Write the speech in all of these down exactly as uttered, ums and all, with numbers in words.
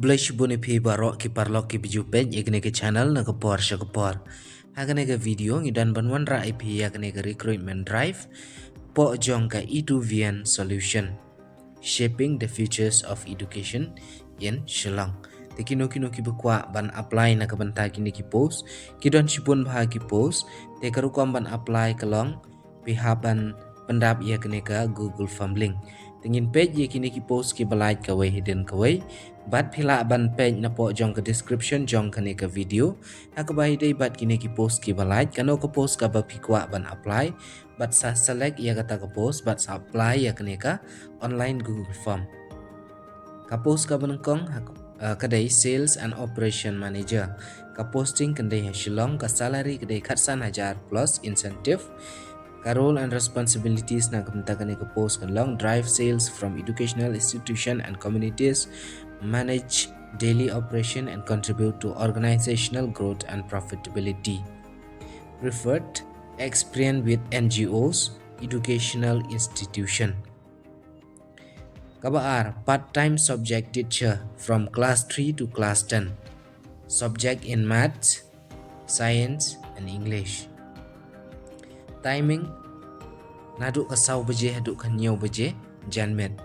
Khublei shibun ïa phi baroh ki paralok kiba ju peit ïa kane ka channel na ka por sha ka por. Ha kane ka video ngi don ban wanrah ïa phi ïa kane ka recruitment drive hapoh jong ka Eduvian Solution, Shaping the Futures of Education in Shillong. Te kino kino kiba kwah ban apply na ka bynta kine ki post, ki don shibun bha ki post. Te ka rukom ban apply ka long, phi hap ban pyndap ïa kane ka Google Form link. Te ngin peit ïa kine ki post kiba lait kawei hadien kawei. Bad phi lah ban peit napoh jong ka description jong kane ka video, ha kaba ïadei bad kine ki post kiba lait, kano ka post kaba phi kwah ban apply, bad sa select ïa kata ka post, bad sa apply ïa kane ka online Google Form. Ka post kaba nyngkong ha, uh, ka dei Sales and Operation Manager. Ka posting kan dei ha Shillong, ka salary ka dei khatsan hajar plus incentive. Ka role and responsibilities na ka bynta kane ka post kan long: drive sales from educational institution and communities, manage daily operation and contribute to organizational growth and profitability. Preferred experience with N G Os, educational institution. Kaba ar, part-time subject teacher from class three to class ten. Subject in maths, science and English. Timing, naduh ka saw baje haduh ka hynñiew baje janmiet.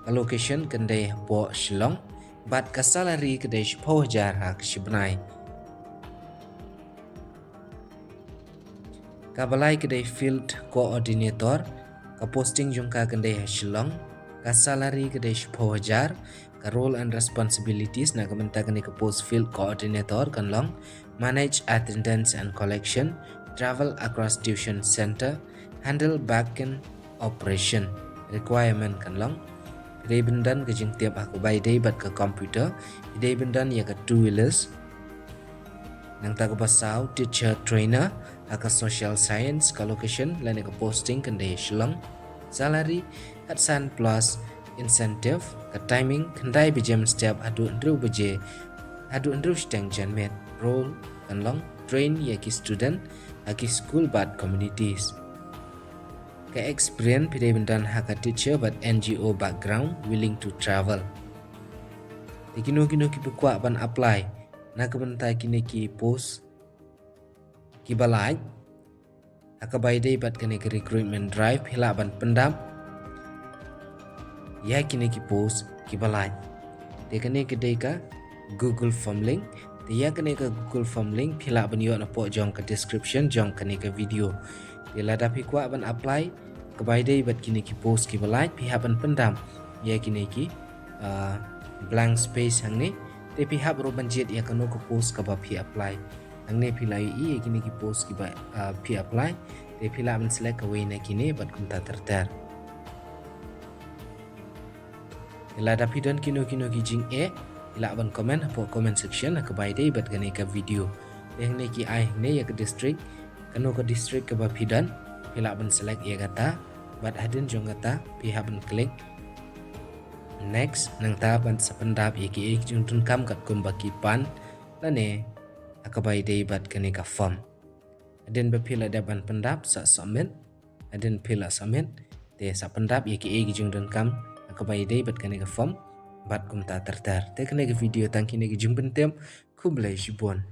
Ka location kan dei hapoh Shillong, bad ka salary ka dei shiphew hajar ha ka shibnai. Kaba lai ka dei field coordinator, ka posting jong ka kan dei ha Shillong, ka salary ka dei shiphew hajar, ka role and responsibilities na ka bynta kane ka post field coordinator kan long: manage attendance and collection, travel across tuition center, handle backend operation. Requirement kan long, phi dei ban don ka jingtip ha kaba ïadei bad ka computer, phi dei ban don ïa ka two wheelers. Nangta kaba saw, teacher trainer ha ka social science. Ka location lane ka posting kan dei Shillong. Salary khatsan plus incentive. Ka timing khyndai baje mynstep haduh hynriew baje, haduh hynriew shiteng janmiet. Role kan long train ïa ki student ha ki school bad communities. Ka experience phi dei ban don ha ka teacher bad N G O background, willing to travel. Te kino kino kiba kwah ban apply na ka bynta kine ki post kiba lait, ha kaba ïadei bad kane ka recruitment drive phi lah ban pyndap ïa kine ki post kiba lait. Te kane ka dei ka Google Form link. Te ïa kane ka Google Form link phi lah ban ïoh napoh jong ka description jong kane ka video. Te lada phi kwah ban apply, kaba ïadei bad kine ki post kiba lait, phi hap ban pyndap ïa kine ki, ah, blank space hangne. Te phi hap ruh ban jied ïa kano ka post kaba phi apply. Hangne phi lah ïohi ïa kine ki post kiba, ah, phi apply. Te phi lah ban select kawei na kine bad kumta ter ter. Te lada phi don kino kino ki jingeh, phi lah ban comment hapoh comment section ha kaba ïadei bad kane ka video. Te hangne ki ai hangne ïa ka district, kano ka district kaba phi don, phi lah ban select ïa kata, bad hadien jong kata phi hap ban click next. Nangta ban sa pyndap ïa kiei ki jingdonkam katkum ba ki pan lane ha kaba ïadei bad kane ka form. Hadien ba phi la dep ban pyndap, sa submit. Hadien phi la submit, te sa pyndap ïa kiei ki jingdonkam ha kaba ïadei bad kane ka form bad kumta ter ter. Te kane ka video tang kine ki jingpyntip. Khublei shibun.